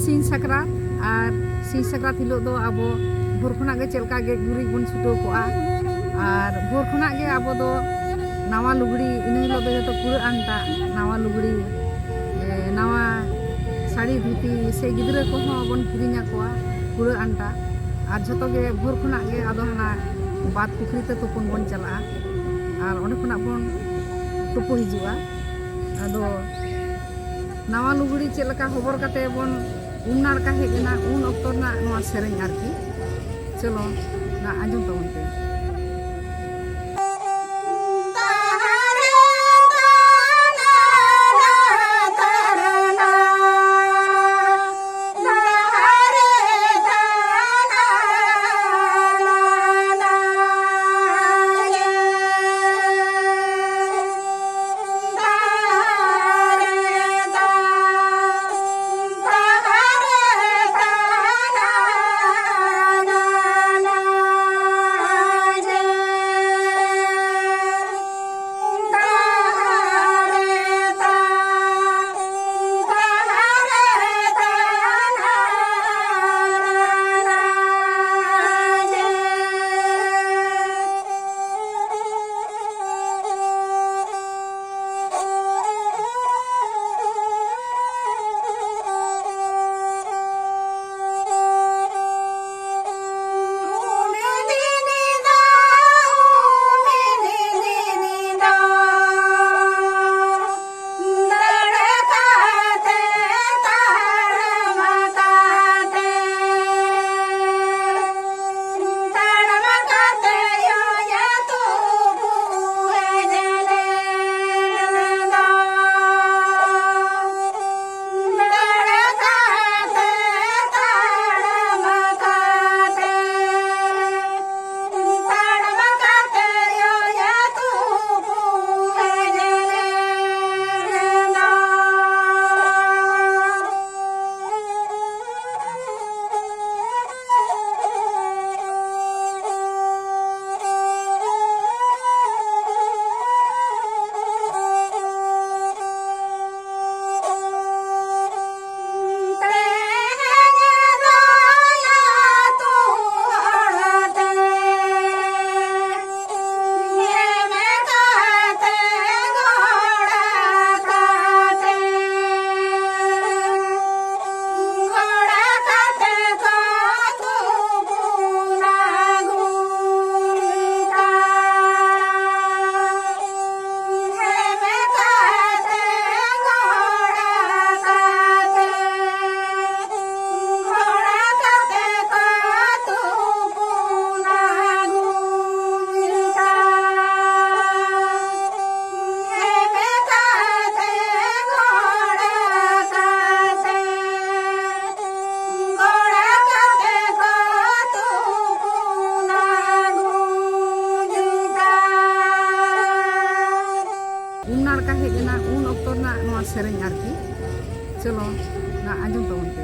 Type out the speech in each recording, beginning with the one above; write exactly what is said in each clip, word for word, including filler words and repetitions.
ᱥᱤᱧ ᱥᱟᱠᱨᱟᱛ᱾ ᱟᱨ ᱥᱤᱧ ᱥᱟᱠᱨᱟᱛ ᱦᱤᱞᱳᱜ ᱫᱚ ᱟᱵᱚ ᱵᱷᱳᱨ ᱠᱷᱚᱱᱟᱜ ᱜᱮ ᱪᱮᱫ ᱞᱮᱠᱟ ᱜᱮᱡ ᱜᱩᱨᱤᱡ ᱵᱚᱱ ᱪᱷᱩᱴᱟᱹᱣ ᱠᱚᱜᱼᱟ᱾ ᱟᱨ ᱵᱷᱳᱨ ᱠᱷᱚᱱᱟᱜ ᱜᱮ ᱟᱵᱚ ᱫᱚ ᱱᱟᱣᱟ ᱞᱩᱜᱽᱲᱤ, ᱤᱱᱟᱹ ᱦᱤᱞᱳᱜ ᱫᱚ ᱡᱚᱛᱚ ᱠᱩᱲᱟᱹ ᱟᱱᱴᱟ ᱱᱟᱣᱟ ᱞᱩᱜᱽᱲᱤ, ᱮ, ᱱᱟᱣᱟ ᱥᱟᱹᱲᱤ ᱫᱷᱩᱛᱤ ᱥᱮ ᱜᱤᱫᱽᱨᱟᱹ ᱠᱚᱦᱚᱸ ᱵᱚᱱ ᱠᱤᱨᱤᱧ ᱟᱠᱚᱣᱟ ᱠᱩᱲᱟᱹ ᱟᱱᱴᱟ᱾ ᱟᱨ ᱡᱷᱚᱛᱚ ᱜᱮ ᱵᱷᱳᱨ ᱠᱷᱚᱱᱟᱜ ᱜᱮ ᱟᱫᱚ ᱦᱟᱱᱟ ᱵᱟᱸᱫᱽ ᱯᱩᱠᱷᱨᱤ ᱛᱮ ᱛᱩᱯᱩᱱ ᱵᱚᱱ ᱪᱟᱞᱟᱜᱼᱟ᱾ ᱟᱨ ᱚᱸᱰᱮ ᱠᱷᱚᱱᱟᱜ ᱵᱚᱱ ᱛᱩᱯᱩ ᱦᱤᱡᱩᱜᱼᱟ᱾ ᱟᱫᱚ ᱱᱟᱣᱟ ᱞᱩᱜᱽᱲᱤ ᱪᱮᱫ ᱞᱮᱠᱟ ᱦᱚᱵᱚᱨ ᱠᱟᱛᱮ ᱵᱚᱱ ᱩᱢ ᱱᱟᱲᱠᱟ ᱦᱮᱡ ᱮᱱᱟ, ᱩᱱ ᱚᱠᱛᱚ ᱨᱮᱱᱟᱜ ᱱᱚᱣᱟ ᱥᱮᱨᱮᱧ ᱟᱨᱠᱤ᱾ ᱪᱚᱞᱚ, ᱱᱟ ᱟᱸᱡᱚᱢ ᱛᱟᱵᱚᱱ ᱯᱮ᱾ ᱚᱱᱟ ᱟᱸᱡᱚᱢ ᱛᱟᱵᱚᱱ ᱯᱮ᱾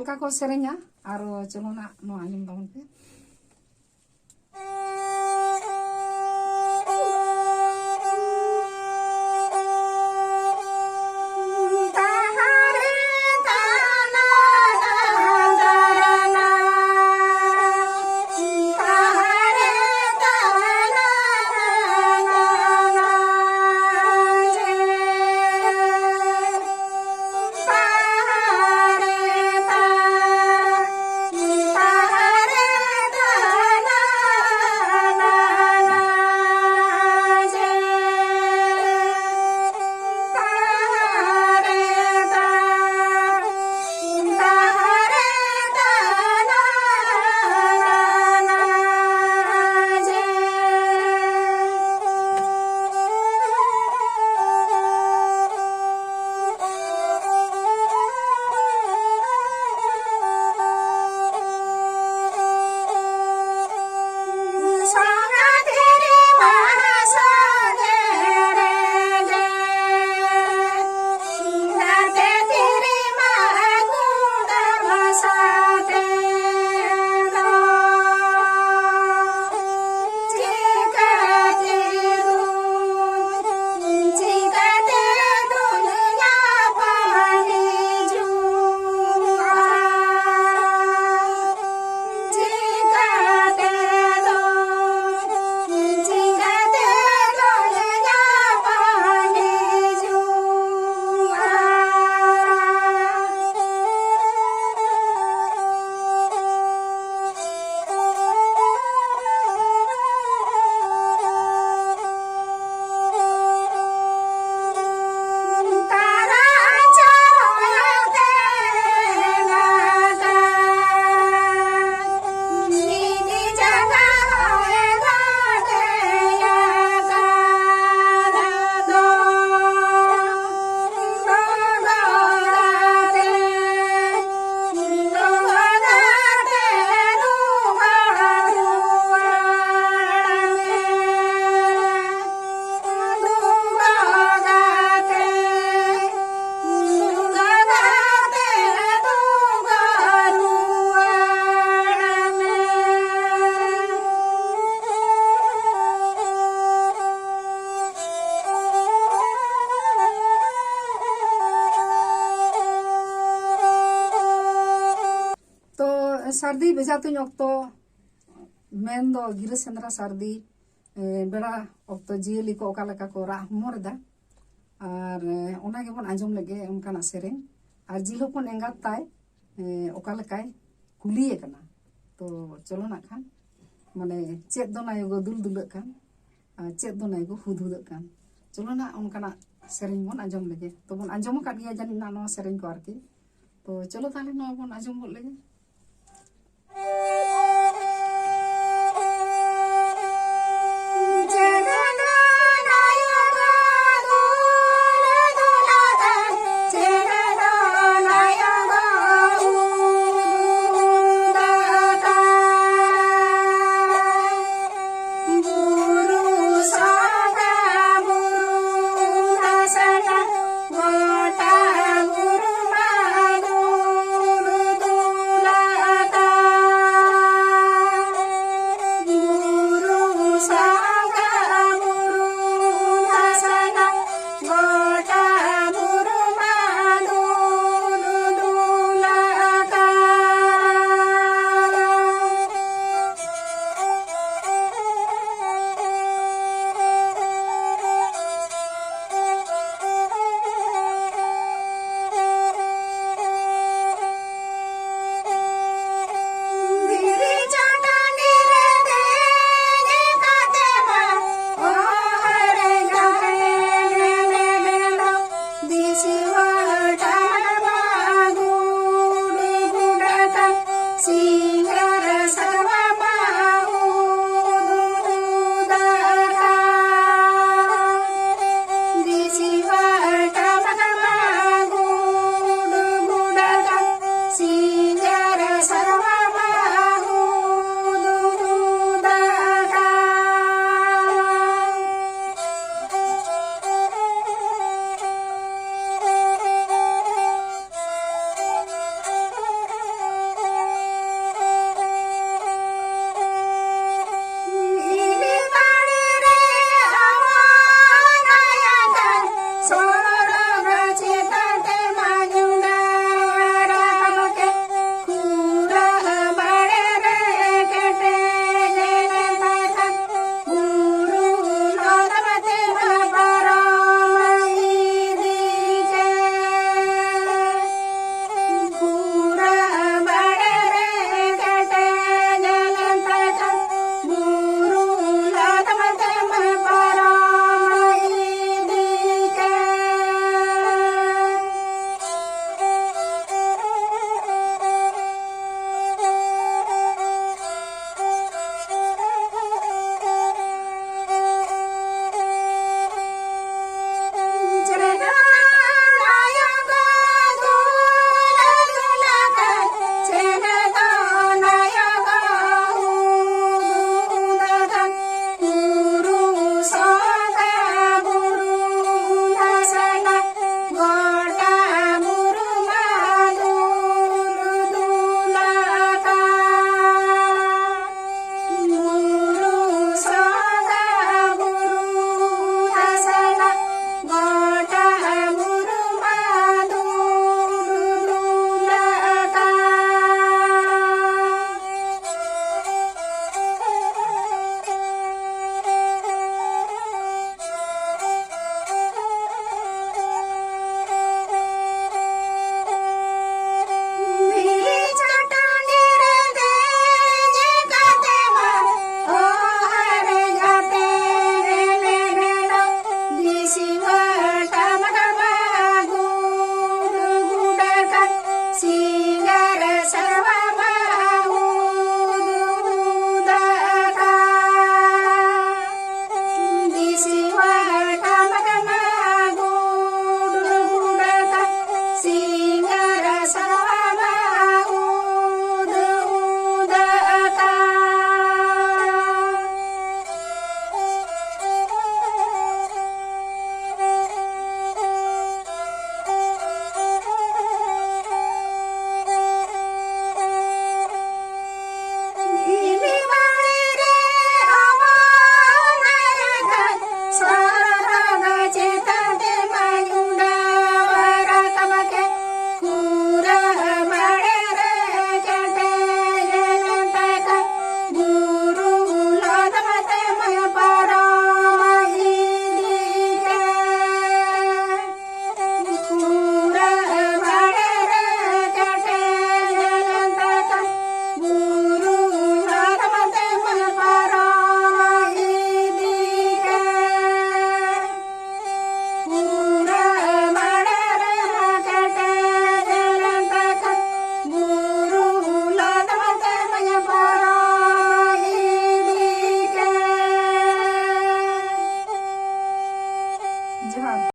ᱚᱠᱟ ᱠᱚ ᱥᱮᱨᱮᱧᱟ, ᱟᱨ ᱪᱚᱞᱚ ᱱᱟᱜ ᱱᱚᱣᱟ ᱟᱸᱡᱚᱢ ᱛᱟᱵᱚᱱ ᱯᱮ᱾ ᱥᱟᱹᱨᱫᱤ ᱵᱮᱡᱷᱟ ᱛᱩᱧ ᱚᱠᱛᱚ, ᱢᱮᱱᱫᱚ ᱜᱤᱨᱟᱹ ᱥᱮᱸᱫᱽᱨᱟ ᱥᱟᱹᱨᱫᱤ, ᱮ, ᱵᱮᱲᱟ ᱚᱠᱛᱚ ᱡᱤᱭᱟᱹᱞᱤ ᱠᱚ ᱚᱠᱟ ᱞᱮᱠᱟ ᱠᱚ ᱨᱟᱜ ᱦᱚᱢᱚᱨ ᱮᱫᱟ, ᱟᱨ, ᱮ, ᱚᱱᱟ ᱜᱮᱵᱚᱱ ᱟᱸᱡᱚᱢ ᱞᱮᱜᱮ ᱚᱱᱠᱟᱱᱟᱜ ᱥᱮᱨᱮᱧ᱾ ᱟᱨ ᱡᱤᱞ ᱦᱚᱯᱚᱱ ᱮᱸᱜᱟᱛ ᱛᱟᱭ, ᱮ, ᱚᱠᱟ ᱞᱮᱠᱟᱭ ᱠᱩᱞᱤᱭᱮ ᱠᱟᱱᱟ᱾ ᱛᱚ ᱪᱚᱞᱚ ᱱᱟᱜ ᱠᱷᱟᱱ, ᱢᱟᱱᱮ, ᱪᱮᱫ ᱫᱚ ᱱᱟᱭᱚ ᱜᱚ ᱫᱩᱞ ᱫᱩᱞᱟᱹᱜ ᱠᱟᱱ, ᱟᱨ ᱪᱮᱫ ᱫᱚ ᱱᱟᱭᱚ ᱜᱚ ᱦᱩᱫ ᱦᱩᱫᱟᱹᱜ ᱠᱟᱱ᱾ ᱪᱚᱞᱚ ᱱᱟᱜ ᱚᱱᱠᱟᱱᱟᱜ ᱥᱮᱨᱮᱧ ᱵᱚᱱ ᱟᱸᱡᱚᱢ ᱞᱮᱜᱮ᱾ ᱛᱚ ᱵᱚᱱ ᱟᱸᱡᱚᱢ ᱟᱠᱟᱫ ᱜᱮᱭᱟ ᱡᱟᱹᱱᱤᱡ ᱱᱟᱜ ᱱᱚᱣᱟ ᱥᱮᱨᱮᱧ ᱠᱚ ᱟᱨᱠᱤ᱾ ᱛᱚ ᱪᱚᱞᱚ ᱛᱟᱦᱞᱮ ᱱᱚᱣᱟ ᱵᱚᱱ ᱟᱸᱡᱚᱢ ᱜᱚᱫ ᱞᱮᱜᱮ᱾